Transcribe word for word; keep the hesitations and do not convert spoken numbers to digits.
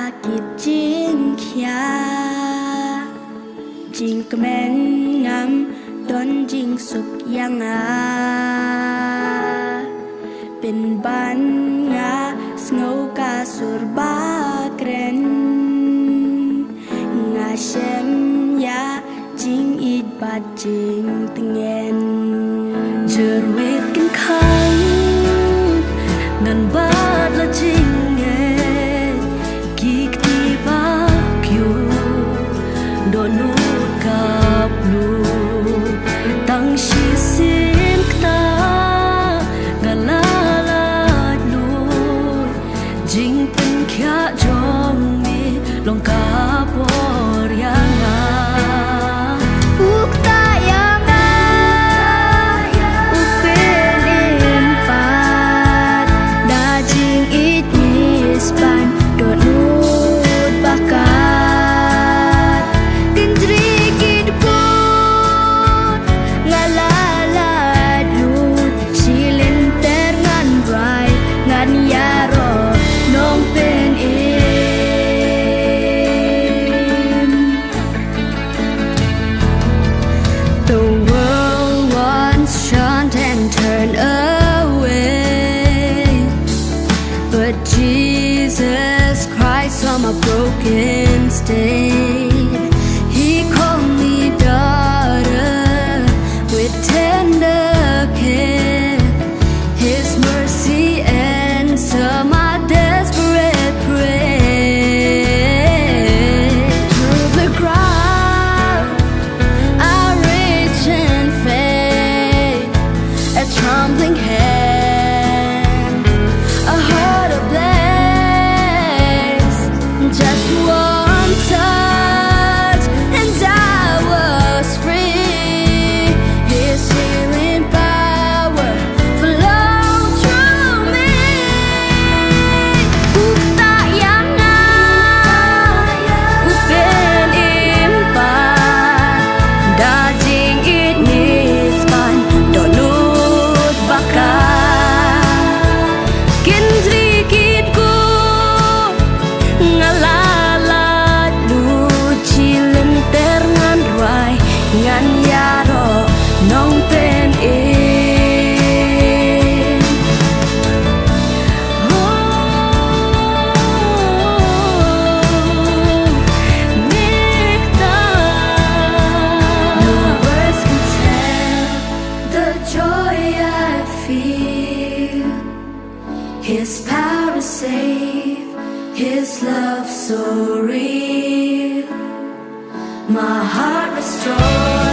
Ki jingkhia, jingkmen ngam don jingsuk ïa nga. Pynban nga sngew ka sur ba kren. Nga shem ïa jingïeit bad jingtngen. Jyrwit kynkhang ngan bad la jingngeit. Ki kti ba kiew dohnud ka plu. Tang shisien kata nga la lait lut. Jingpynkhiah jong me long ka bor ïa nga. U ktah ïa nga, u pynim pat da jingïeit ngi span dohnud ba kat. Kynjri ki dkut nga la lait lut. Shi lynter ngan rwai, ngan ïaroh nongpynim. The world once shunned and turned away, but Jesus Christ saw my broken state. He called me daughter with tender care. His mercy answered my desperate prayer. Through the crowd, I reach in faith, a trembling hand, a heart ablaze. Just one touch and I was free. His healing power flowed through me. U ktah ïa nga, u pynim pat da jingïeit ngi span dohnud ba kat. Kynjri ki dkut nga la lait lut. Shi lynter ngan rwai, ngan ïaroh nongpynim. Oh, Nikta. No words can tell the joy I feel. His power is safe, His love so real. My heart restored.